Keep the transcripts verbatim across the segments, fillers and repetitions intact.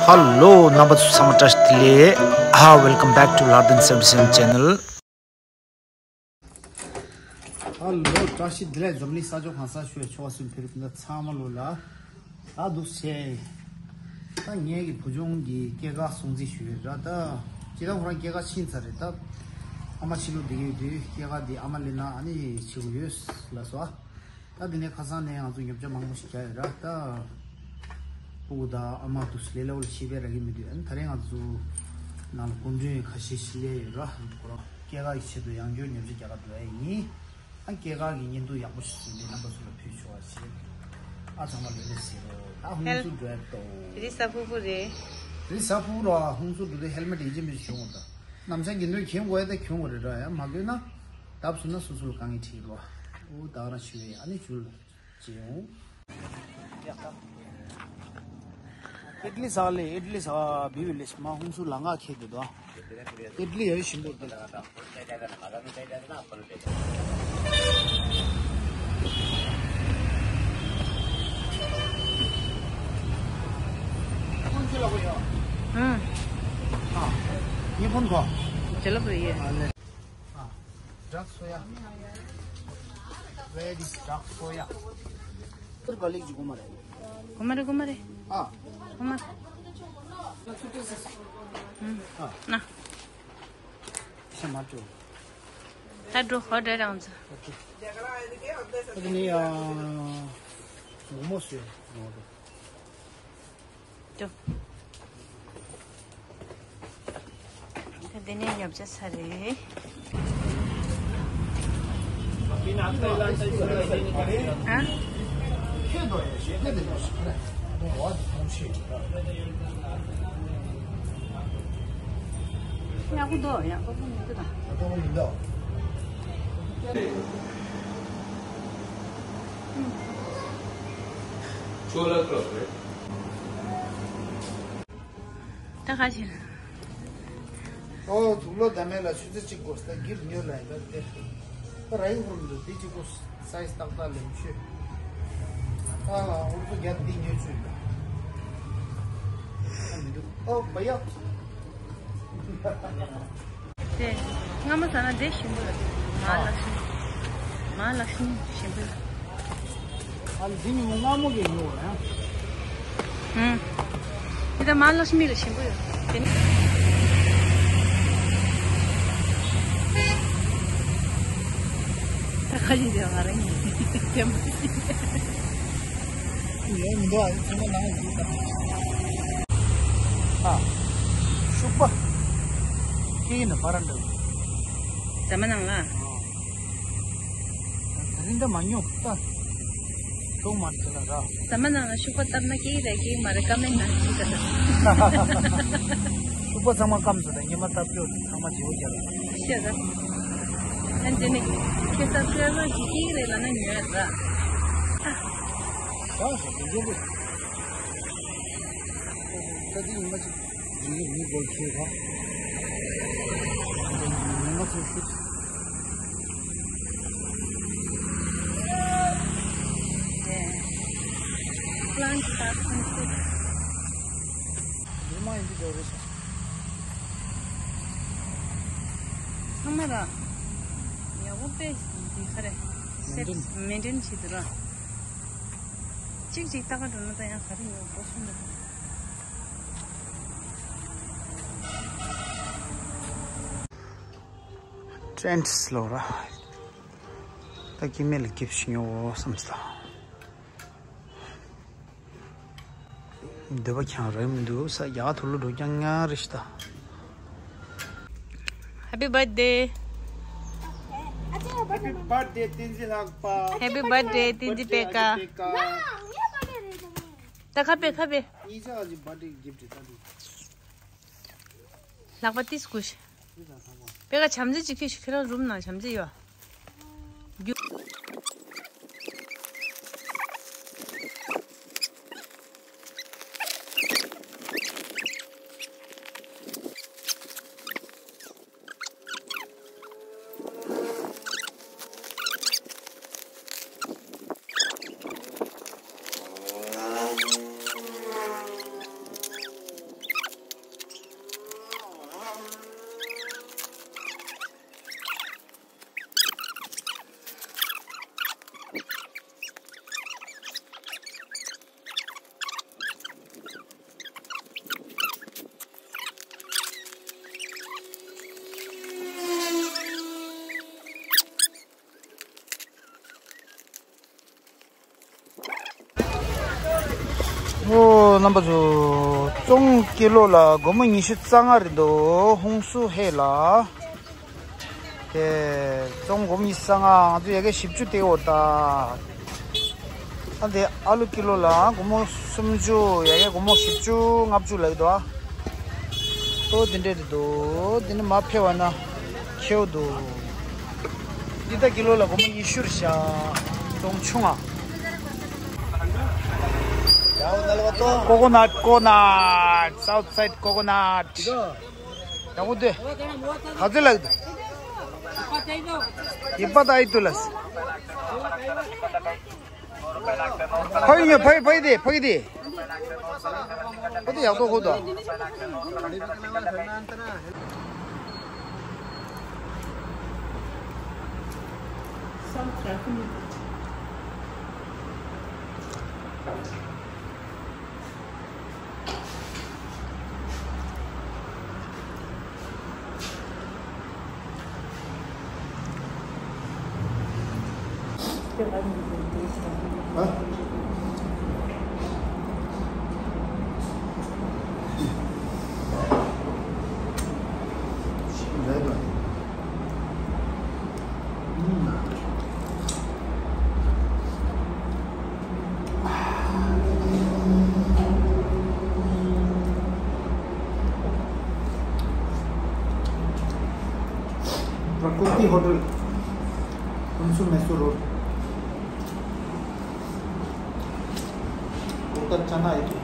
Hello, རྣམ་པ་ཚོ་ཚང་མ་བཀྲ་ཤིས་བདེ་ལེགས། ཨ། Welcome back to Lardin seventy seven channel. Hello, བཀྲ་ཤིས་བདེ་ལེགས། འཛམ་གླིང་ས་ཕྱོགས་གང་སར་བཞུགས་ཆོག་སེམས་ཕེབས་ན་ཚང་མ་ལོ་ལ། ད་འདུག་སེ། ད་ངེད་ཀྱི་བུ་ཆུང་གི་སྐྱེས་སྐར་སྲུང་བརྩི་ཞུ་ཡོད་ར། ད་ཅི་ད་ཁོ་རང་སྐྱེས་སྐར་ཕྱིན་ཚར་རེད། ད་ཨ་མ་ཕྱི་ལོགས་བསྡད་ཀྱི་ཡོད་དུས་སྐྱེས་སྐར་འདི་ཨ་མ་སླེབས་ན་ཨ་ནི་བྱེད་དགོས་ཡོད་ལབ་སོང་། ད་དེ་ནས་ཁ་སང་ནས་ང་ཚོ་ཉོ་ཆ་མང་པོ་ཞིག་རྒྱག་ཡོད་ར། ད་སྤུ་གུ་དང་ཨ་མ་དུ་ལས་སླ་བོ་ལ་ཤེས་པས་རག་གི་མི་འདུག་ཨ་ནི་ད་རེས་ང་ཚོ་ནང་ལ་སྐུ་མགྲོན་ཁ་ཤས་ཤིག་སླེབས་ཡོད་ར། ཁོ་རང་སྐྱེས་སྐར་གྱི་ཆེད་དུ་ཡང་བསྐྱར་ཉོ་ཆ་རྒྱག་ག་འགྲོ་ཡ་ཡིན། ཨ། སྐྱེས་སྐར་གྱི་བརྙན་ཐུང་ཡག་པོ་ཞིག་བཟོས་ནས་རྣམ་པ་ཚོ་ལ་ཕུལ་ཆོག་པ་བྱེད། ཨ། ཚང་མ་ལོས་ལས་ཟེར་རོ། ད་ཧུང་ཧེལ། སུ་འགྲོ་ཡ་ཏོ། དེ་རིང་གཟའ་ཕུར་བུ་རེད། དེ་རིང་གཟའ་ཕུར་བུ་ར། ཧུང་སུ་འགྲོ་དུས་ཧེལ་མེ་ཊི་ཡིན་གཅིག་མིན་གཅིག་གྱོན་དགོས། ད་ནམ་ཟླ་དགེ་འདུན་གྱོན་དགོས་ཡ། ད་གྱོན་དགོས་རེད་ར། ཡང་མ་གྱོན་ན་བརྡབ་སོང་ན་སོ་སོ་ལ་དཀའ་ངལ་འཕྲད་རོ། ཨོ། ད་རང་ཞུ་ཡ། ཨ་ནི་ཞུ་ལ་བྱེད་ཡོང་། ཨིཌ་ལི་ཟ་ལེ། ཨིཌ་ལི་ཟ་བི་བི་ལེ། མ་ཧུང་སུ་ལ་ང་ཁེ་དེ་དོ། ཨིཌ་ལི་ཡ་ཞིམ་པོ་འདུག་ཨང་། ཉི་ཧོང་གོ། ཇེ་ལབ་རེད་ཡེ། ཨ། ཌག་སོ་ཡ། Where is dark soya? ཕུར་ག་ལེགས་ཀྱི་གོ་མ་རེད། གོ་མ་རེད། གོ་མ་རེད། ཨ། གོ་མ་རེད། ཨ། ན། ཤ་མ་བྲོ། ད་འགྲོ་ཧོ་འདྲ་རང་ཚོ། ཨ་ནི་ཡ། ངོ་མ་སོ་ཡ། ངོ་མ། ཏོ། ད་དེ་ནས་ཉོ་ཆ་ཚར་རེད། ཨ། ཡག་པོ་འདུག་ཡག་པོ་མི་འདུག་ད། ཁྱོད་ལ་སྐབས་རེད། ད་ག་ཕྱིར། ཨོ། དུག་ལོག་ཟླ་མེད་ལ་ཆུ་ཚོད་གཅིག་འགོར་ས་འགྱུར་ཉོ་ལ་ཡིན་པ་དེ། ད་ར་ཡིག་ཧུར་འདུག་དེ་གཅིག་པོ་སའི་ཛི་ཏག་ཏག་ལེན་ཆོས། ཨ་ལ་ཧུར་ཚོ་རྒྱ་འདི་ཉོ་ཆོས་ཡིན་པ། ཨ་མི་འདུག་ཨོ་བ་ཡ། དེ། སྔ་མོ་ཟ་ན་དེ་ཞིམ་པོ་ཡོད། མ་ལགས་ཤིང་། མ་ལགས་ཤིང་ཞིམ་པོ་ཡོད། ཨ་ནི་དེ་ཉིན་མོ་སྔ་མོ་གི་ཡོད་རེད། ཧུམ། དེ་ད་མ་ལགས་ཤིང་མི་ལ་ཞིམ་པོ་ཡོད། དེ་ནི། ད་ཁ་ཡིན་དེ་ང་རང་ཡིན། དེ་མ་ཡིན། ཡོད་མི་འདུག་ཨ་ནི་ཚང་མ་ནང་ལ་འཛུལ་ད། ཨ། ཤུག་པ། ཁྱེད་ཡིན་ན་ཕ་ར་འདྲ། ཟ་མ་ནང་ལ། ད་རིང་ད་མ་ཉོ་ད། ཤོག་མ་ཟེར་ལ་ར། ཟ་མ་ནང་ལ་ཤུག་པ་བཏབ་ན་སྐྱེ་གི་རེད་སྐྱེ་གི་མ་རེད་ཀ་མེད་ན་ཅི་ད་ད། ཤུག་པ་ཚང་མ་སྐམ་ཟེར་ད་ཉི་མ་བཏབ་ཆོག་ཚང་མ་བརྗེ་པོ་རྒྱག་ལ། ཤེས་ད། ཨ་འདི་ནི་ཁེ་ས་ཚོད་ལོ་ཅི་སྐྱེ་གི་རེད་ལ་ན་ཉོས་ར། ད་ཟེར་དེ་ཡོད་གི། ད་དེ་ཉི་མ་གཅིག་ཡིན་གི་མི་སྒོར་ཁྱེར་ག་ཉི་མ་ཚོ་ཤུགས། Plant starts in food. ཉི་མ་ཡིན་གྱི་འགྲོ་རེད་ཤག་ཚང་མ་ར། ཡག་པོ་དཔེ་འདི་ག་རེ། མེན་ཊེན། མེན་ཊེན་བྱེད་དུ་ར། གཅིག་གཅིག་ལྟ་ག་འགྲོ་ན་ད་ཡང་ག་རེ་ཡོད་འགྲོ་སོང་ད། ཊེན་ཊི་སློག་ར། ད་སྐྱེ་དམན་ལ་འགྱིབ་ཞིག་ཉོ་བསམ་སོང་ད། འདོད་པ་ཁྱང་རེད་མི་འདུག་ས་རྒྱ་གར་ཐུག་ལོ་འགྲོ་རྐྱང་ཉག་རེ་ཞིག་ད། Happy birthday. Happy birthday བསྟན་འཛིན་ལྷག་པ། Happy birthday བསྟན་འཛིན་པད་དཀར། ད་ཁ་པེ་ཁ་པེ། ཉིས་ཆ་གི་བར་ཌེ་གིཕ་ཊི་ད་འདི། ལག་པ་ཏིས་ཀུ་ཤ། པད་དཀར་བྱམས་བརྩེ་ཅིག་ཁྱོད་ཁྱོད་རང་རུམ་ནང་བྱམས་བརྩེ་ཡོད། རྒྱུ། རྣམ་པ་ཚོ། ཙོང་ཀི་ལོ་ལ་སྒོར་མོ་ཉི་ཤུ་རྩ་ལྔ་རེད་འདུག་ཧུང་སུ་ཧེ་ལ། དེ་ཙོང་སྒོར་མོ་ཉི་ཤུ་རྩ་ལྔ། ང་ཚོ་ཡ་གི་བཞི་བཅུ་སྟེར་འོ་ད། ཨ་དེ་ཨ་ལུ་ཀི་ལོ་ལ་སྒོར་མོ་སུམ་ཅུ། ཡ་གི་སྒོར་མོ་བཞི་བཅུ་ལྔ་བཅུ་ལབ་ཀྱི་འདུག་ཨ། ཨོ་དེ་འདྲས་རེད་འདུག་དེ་ནི་མ་ཕེབས་པ་ན་ཁེའུ་འདུག་འདི་ད་ཀི་ལོ་ལ་སྒོར་མོ་ཉི་ཤུ་རེད་ཤག་ཙོང་ཆུང་ང་། ཀོ་ཀོ་ནཊ། ཀོ་ནཊ། South side coconut. ཡག་པོ་འདུག་ག་ཚོད་ལབ་འདུག་ཡིན་པ་ད་ཨི་ཏུ་ལ། ཕ་ཡི་ཉོ། ཕ་ཡི། ཕ་ཡི་དེ། ཕ་ཡི་དེ། ཨོ་དེ་ཡག་ཏོ་ཁོ་ད། Prakriti Hotel, Hunsu Mesu Road. Hotel chana itu.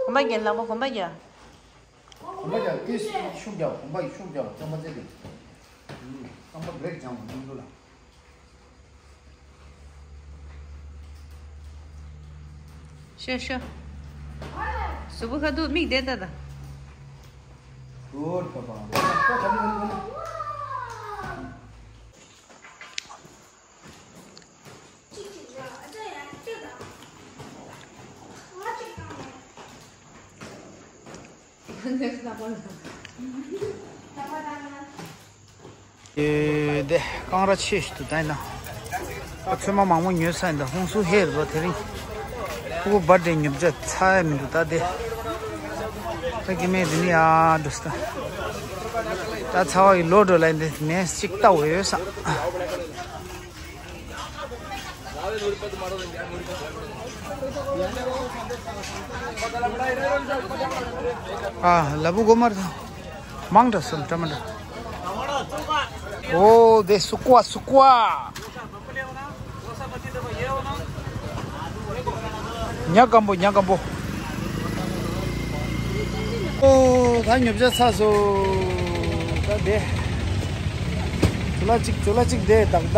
གོམ་པ་རྒྱག་ལག་པ་གོམ་པ་རྒྱག་གོམ་པ་རྒྱག་ཏིས་ཤུགས་རྒྱག་གོམ་པ་ཤུགས་རྒྱག་རྐང་པ་རྩེ་དེ། རྐང་པ་བྲེག་རྒྱག་མ་གཏོང་རྒྱུ་ལ། ཤོ་ཤོ། གཟུགས་པོ་ཁ་ཐུག་མིག་བསྡད་ད་ད། གུར་པ་པ། ཨེ་དེ་ཀང་ར་ཆེ་ཞིག་ཏུ་ད་ཡིན་ན། ཨ་ཚོད་མ་མང་པོ་ཉོས་ས་ཡིན་ད། ཧུང་སུ་ཧེ་རེད་པ་དེ་རིང་། ཕྲུ་གུ་བར་ཌེ་ཉོ་ཆ་ཚར་ཡ་མི་འདུག་ད་དེ། ད་ཀི་མེད་དེ་ནི་ཡ་འགྲོ་ས་ད། ད་ཚ་བ་ཡི་ལོ་འགྲོ་ལ་ཡིན་དེ་ནས་ཅིག་ལྟ་འོས་ཡོད་ས། ཨ་ལ་བུ་གོ་མར་ཐང་། མང་དྲགས་སོང་ཀྲ་མ་འདྲ། ཨོ་དེ་སུ་ཀུ་བ་སུ་ཀུ་བ། ཉ་སྐམ་པོ། ཉ་སྐམ་པོ། ཨོ་ད་ཉོ་ཆ་ཚར་སོང་། ད་དེ་ཇོ་ལ་གཅིག་ཇོ་ལ་གཅིག་དེ་བདག་བདག་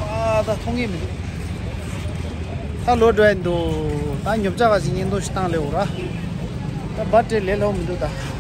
ཨ་ད་མཐོང་གི་མི་འདུག་ད་ལོ་འགྲོ་ཡ་འདུག་ད་ཉོ་ཆ་ག་ཞིག་ཉིན་དུ་ཞིག་བཏང་ལེ་འོ་ར། ད་བར་ཌེ་ལས་སླ་པོ་མི་འདུག་ད།